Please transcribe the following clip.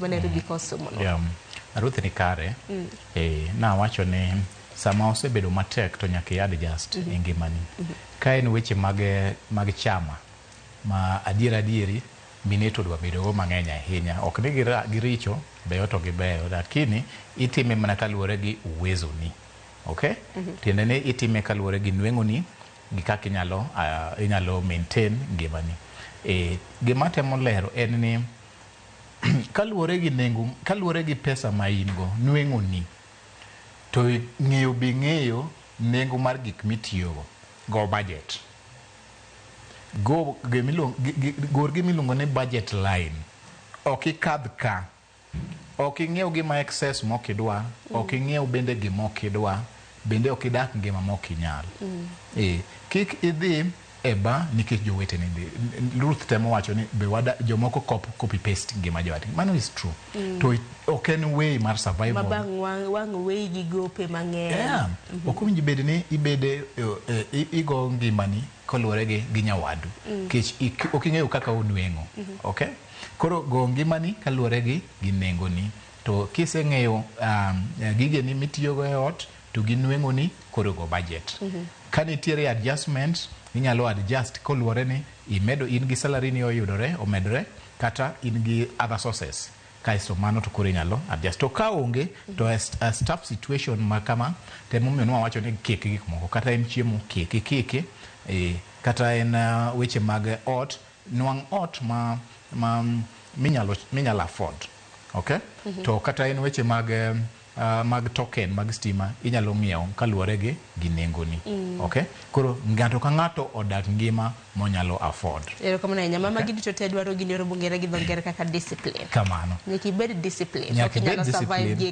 Ma Nairobi ka osomono. Yeah. Ruth ni kare. Nawacho ni sama osebedo matek to nyaka i adjust e ngimani. Ka en weche mag chama ma adier adieri mine to dwa bedo go mang'eny ahinya. Ok ni giricho, beyo to gibeyo, lakini itime mana kaluwore gi uwezo ni. Okay? Tiende ni itime kaluwore gi nweng'o ni gi kaka inyalo maintain ngimani. Gima atemo lero en ni kaluwore gi nengo, kaluwore gi pesa ma in go, nweng'o ni, to ng'eyo be ng'eyo nengo mar gik mitiyogo, go budget. Go gor gimiluongo ni budget line. Ok ikadh ka. Ok ing'iew gima excess mok idwa, ok ing'iew bende gima ok idwa, bende ok idak ngima mok inyal. Kik idhi e bar nikech joweteni dhi. Ruth temo wacho ni be wada, jomoko copy paste ngima jowadgi. Mano is true. To ok en way mar survival. Ma bang' wang' weyi gi gope mang'eny. Yeah. Ok owinjo bed ni ibede, igo ngimani koluwore gi nyawadu. Nikech ok ing'eyo kaka onweng'o. Okay? Koro go ngimani kaluwore gi nengoni. To kiseng'eyo gigeni mitiyogo e ot to gi nweng'oni, koro go budget. Ka nitiere adjustments, inyalo adjust koluwore ni imedo in gi salary ni oyudore, omedore, kata in gi other sources. Kaeto mano to koro inyalo adjust. To ka onge, to a tough situation ma kama, temomiyo nwawacho ni kik gik moko. Kata en chiemo, kik ikiki. Kata en weche mag ot, nwang' ot ma minyalo afford. Okay? To kata en weche mag token mag stima inyalo ng'iewo kaluwore gi nengoni. Okay? Koro ng'ato ka ng'ato odak ngima monyalo afford. Erokamano ahinya. Mama gi duto te dwaro gini oro bungere gi dho ngere kaka discipline. Kamano. Nyaka ibed discipline. Nyaka Ok inyalo ibed survive discipline. Gi